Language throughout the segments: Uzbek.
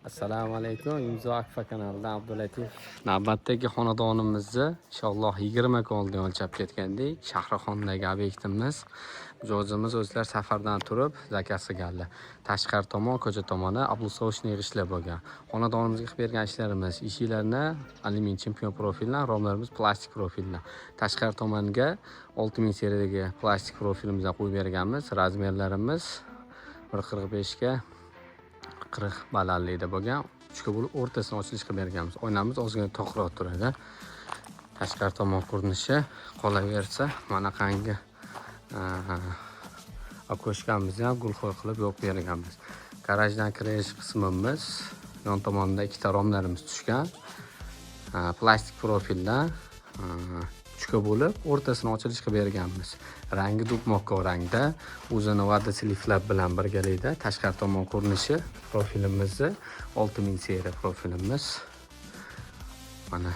Assalomu alaykum. Imzo Akfa kanalidan Abdulatif. Navbatdagi xonadonimizni inshaalloh 20 kun oldin o'lchab ketgandik. Shahrixondagi obyektimiz. Mijozimiz o'zlari safardan turib zakaz qilganlar. Tashqari tomon, ko'cha tomoni облицовочный g'ishtlar bo'lgan. Xonadonimizga qilib bergan ishlarimiz: eshiklarni alyumin Chempion profildan, romlarimiz plastik profildan. Tashqari tomonga 6000 seriyadagi plastik profilimizdan qo'yib berganmiz. Razmerlarimiz 1.45 ga 40 balandlikda bo'lgan. Uchga bo'lib, o'rtasini ochilish qilib berganmiz. Oynamiz ozgina toqroq turadi. Tashqari tomon ko'rinishi. Qolaversa, manaqangi окошка mizni ham gulxo'y qilib yopib berganmiz. Garajdan kirish qismimiz yon tomonida ikkita romlarimiz tushgan. Plastik profildan uchga bo'lib, o'rtasini ochilish qilib berganmiz. Rangi дуб moko rangda, o'zini водослив lar bilan birgalikda. Tashqari tomon ko'rinishi profilimizni, 6000 seriya profilimiz. Mana,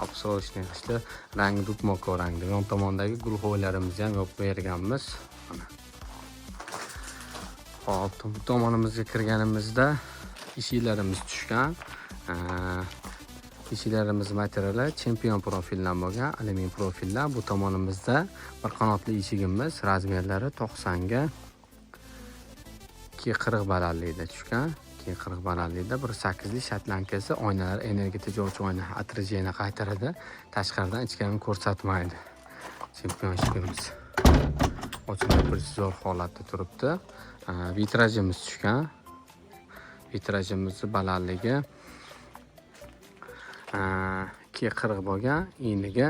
облицовочный g'ishtlar, rangi дуб moko rangda. Yon tomondagi gulxo'ylarimizni ham yopib berganmiz. Mana. Hop, bu tomonimizga kirganimizda eshiklarimiz tushgan. Eshiklarimiz materiali Chempion profildan bo'lgan, alyumin profildan. Bu tomonimizda bir qanotli eshigimiz, razmerlari 90 ga 2.40 balandlikda tushgan. 2.40 balandlikda 1.8lik шотландка si, oynalar energiya tejovchi oyna, отражение qaytaradi. Tashqaridan ichkarini ko'rsatmaydi. Chempion eshigimiz ochilib bir zo'r holatda turibdi. Vitrajimiz tushgan. Vitrajimizni balandligi 2.40 bo'lgan, eniga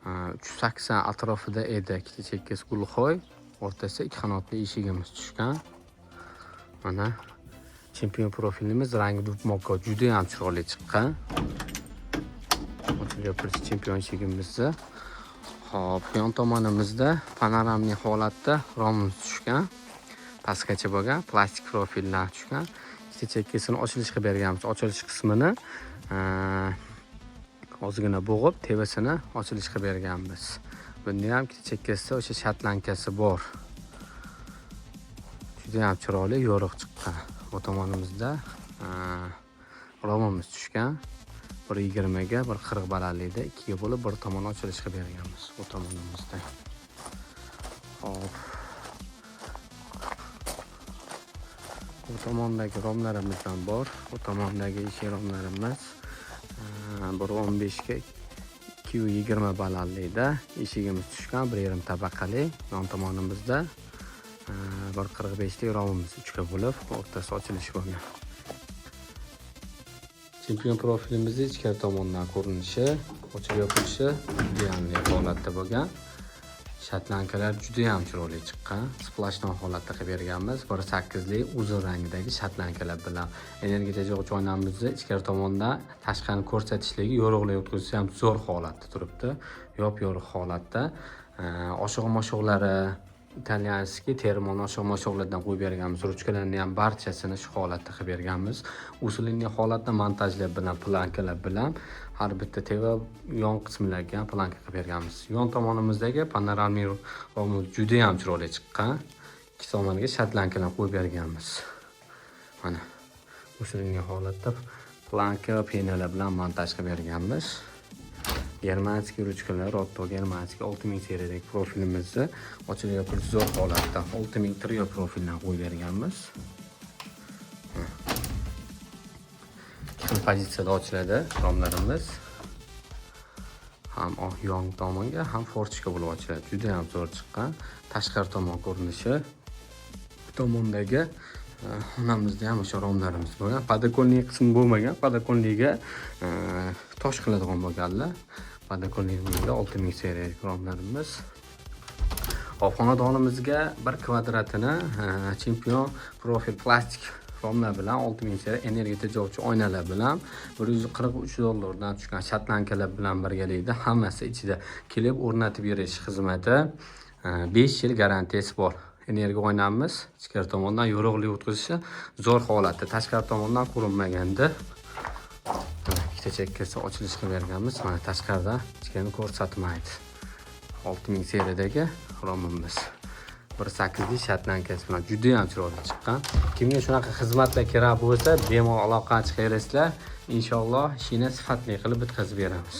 380 atrofida edi. Ikkita chekkasi gulxo'y, o'rtasida ikki qanotli eshigimiz tushgan. Mana, Chempion profilimiz, rangi дуб moko, juda ham chiroyli chiqqan. Ochib Chempion eshigimizni. Hop, yon tomonimizda панорамный holatda romimiz tushgan. Pastgacha bo'lgan, plastik profildan tushgan. Ikkita chekkasini ochilish qilib berganmiz. Ochilish qismini ozgina bo'g'ib, tepasini ochilish qilib berganmiz. Bunda ham ikkita chekkasida o'sha шотландка si bor. Juda ham chiroyli, yorug' chiqqan. Bu tomonimizda romimiz tushgan. 1.20 ga 1.40 balandlikda ikkiga bo'lib, bir tomoni ochilish qilib berganmiz bu tomonimizda. Hop. Bu tomondagi romlarimiz ham bor. Bu tomondagi eshik romlarimiz 1.15 ga 2.20 balandlikda eshigimiz tushgan, 1,5 tabaqali. Yon tomonimizda 1.45lik romimiz uchga bo'lib, o'rtasi ochilishi bo'lgan. Chempion profilimizni ichkari tomondan ko'rinishi, ochib yopilishi idealniy holatda bo'lgan. Шотландка lar juda ham chiroyli chiqqan. Сплошной holatda qilib berganmiz. 1.8lik uzun rangdagi шотландка lar bilan energiya tejovchi oynamizni ichkari tomondan tashqarini ko'rsatishligi, yorug'lik o'tkazishi ham zo'r holatda turibdi. Yop yorug' holatda. Oshiq moshiqlari итальянский termon oshiq moshiqlardan qo'yib berganmiz. Ruchkalarni ham barchasini shu holatda qilib berganmiz. Усиленный holatda montajlar bilan, plankalar bilan har bitta teva yon qismlarga ham planka qilib berganmiz. Yon tomonimizdagi панорамный romimiz juda ham chiroyli chiqqan. Ikki tomoniga шотландка lar qo'yib berganmiz. Mana, усиленный holatda planka va пена lar bilan montaj qilib berganmiz. Германский ruchkalar, Rotto германский 6000 seriyadagi profilimizni ochilib yopilishi zo'r holatda 6000 trio profildan qo'yib berganmiz. Ikki xil pozitsiyada ochiladi romlarimiz. Ham oq yon tomonga, ham форточка bo'lib ochiladi. Juda ham zo'r chiqqan. Tashqari tomon ko'rinishi. Bu tomondagi xonamizda ham o'sha romlarimiz bo'lgan. Подоконник qismi bo'lmagan. Подоконник ga tosh qiladigan bo'lganlar. Подоконник da 6000 seriya romlarimiz. Hop, xonadonimizga bir kvadratini Chempion profil plastik romlar bilan, 6000 seriya energiya tejovchi oynalar bilan 143 dollardan tushgan, шотландка lar bilan birgalikda hammasi ichida, kelib o'rnatib berish xizmati, 5 yil garantiyasi bor. Energiya oynamiz ichkari tomondan yorug'lik o'tkazishi zo'r holatda, tashqari tomondan ko'rinmaganda. Mana, ikkita chekkasi ochilish qilib berganmiz. Mana, tashqarida ichkarini ko'rsatmaydi. 6000 seriyadagi romimiz. 1.8 lik шотландка si bilan judayam chiroyli chiqqan. Kimga shunaqa xizmatlar kerak bo'lsa, bemalol aloqaga chiqaverasizlar. Inshaalloh ishini sifatli qilib bitkazib beramiz.